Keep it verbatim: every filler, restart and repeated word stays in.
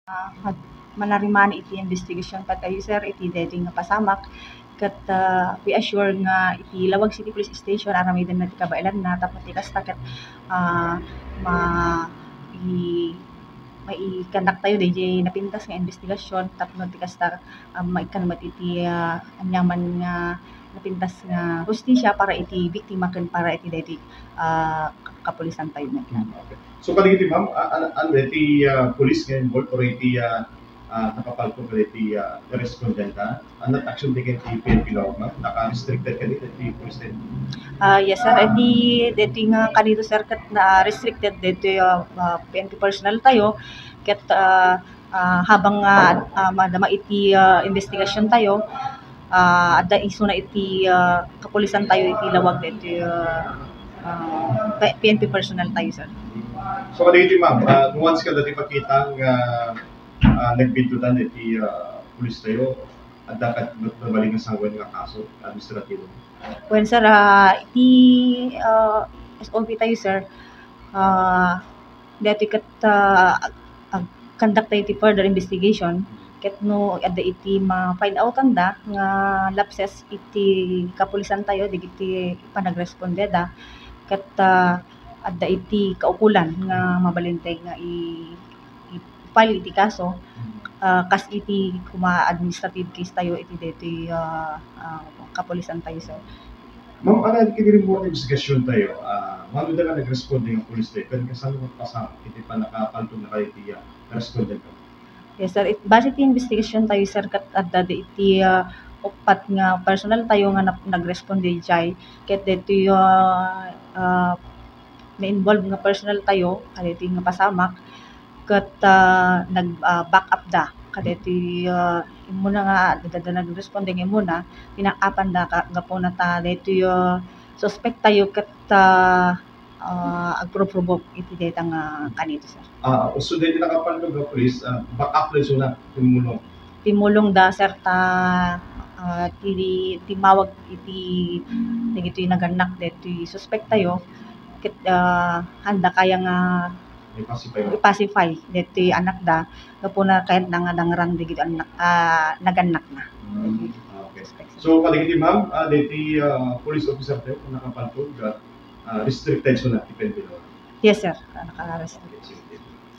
Ah, had-, manarimana iti investigasyon tayo, sir, iti daytoy nga pasamak. Ket, ah, we assure nga iti Laoag City Police Station, aramidenna ti kabaelanna, tapno ti kasta ket, ah, ma-, i-, maikandak tayo daydiay napintas nga investigasyon, tapno ti kasta, ah, maikkan met iti, ah, aniaman nga napintas nga hustisia para iti biktima ken para iti daytoy, ah, kapulisan tayo met. Hmm, okay. So, kadagiti, ma'am, a-, a-, ania iti, ah, pulis nga involved or iti, ah, ah, nakapalpog kadagiti, ah, respondenta? Ania ti action taken ti P N P Laoag, ma'am? Naka-restricted kadi ti pulis tayo? Ah, yes, sir. Iti, daytoy nga kanito, sir, ket na-restricted daytoy, ah, ah, P N P personnel tayo. Ket, ah, ah, habang, ah, ah, madama iti, ah, investigasyon tayo, ah, adda isuna iti, ah, kapulisan tayo iti Laoag daytoy, ah, ah, P-, P N P personnel tayo, sir. So, kadagiti, ma'am, ah, once kada ti pakita nga, ah, nagbiddutan iti, ah, pulis tayo, adda ket nabali nga sanguan nga kaso administratibo? Wen, sir, ah, iti, ah, S O P tayo, sir, ah, daytoy ket, ah, ag-, ag-conduct tayo iti further investigation. Ket no adda iti ma-find outanda nga lapses iti kapulisan tayo, dagiti panagresponde da, ket, ah, adda iti kaukulan nga mabalin tayo nga i-, i-file iti kaso, ah, kas iti koma administrative case tayo iti daytoy, ah, ah, kapulisan tayo, sir. Ma'am, ania ket rimmuar nga investigasyon tayo, ah, mano da nga nagresponde nga pulis tayo, ken kasano nga pasamak iti pannakapaltogna kayo iti, ah, respondenta? Yes, sir. It, base ti investigasyon tayo, sir, ket adda da iti, ah, uppat nga personal tayo nga nap-, nagresponde idiay. Ket daytoy, ah, ah, na-involve nga personal tayo, kadaytoy nga pasamak, ket, ah, nag, ah, back up da. Kadaytoy, ah, immuna nga adda, adda nagresponde nga immuna, pinaak-apan da ka, gapuna ta daytoy, ah, suspect tayo ket, ah, ah, agpurupurubok iti dayta nga kanito, sir. Ah, so daytoy nakapaltog nga pulis, ah, back up la isuna, tumulong? Timulong da, sir, ta, ah, ti, timmawag iti dagitoy nagannak daytoy suspek tayo, ket, ah, haanda kaya nga i-pacify, i-pacify daytoy anak da, gapuna kayatna nga dangrang dagitoy anak, ah, nagannakna. Hmm, okay. Suspek, sir. So, kadagiti, ma'am, ah, daytoy, ah, police officer tayo, nakapaltog, ah, ah, restricted isuna ti P N P law? Yes, sir. Ah, naka-restrict. Okay, sige.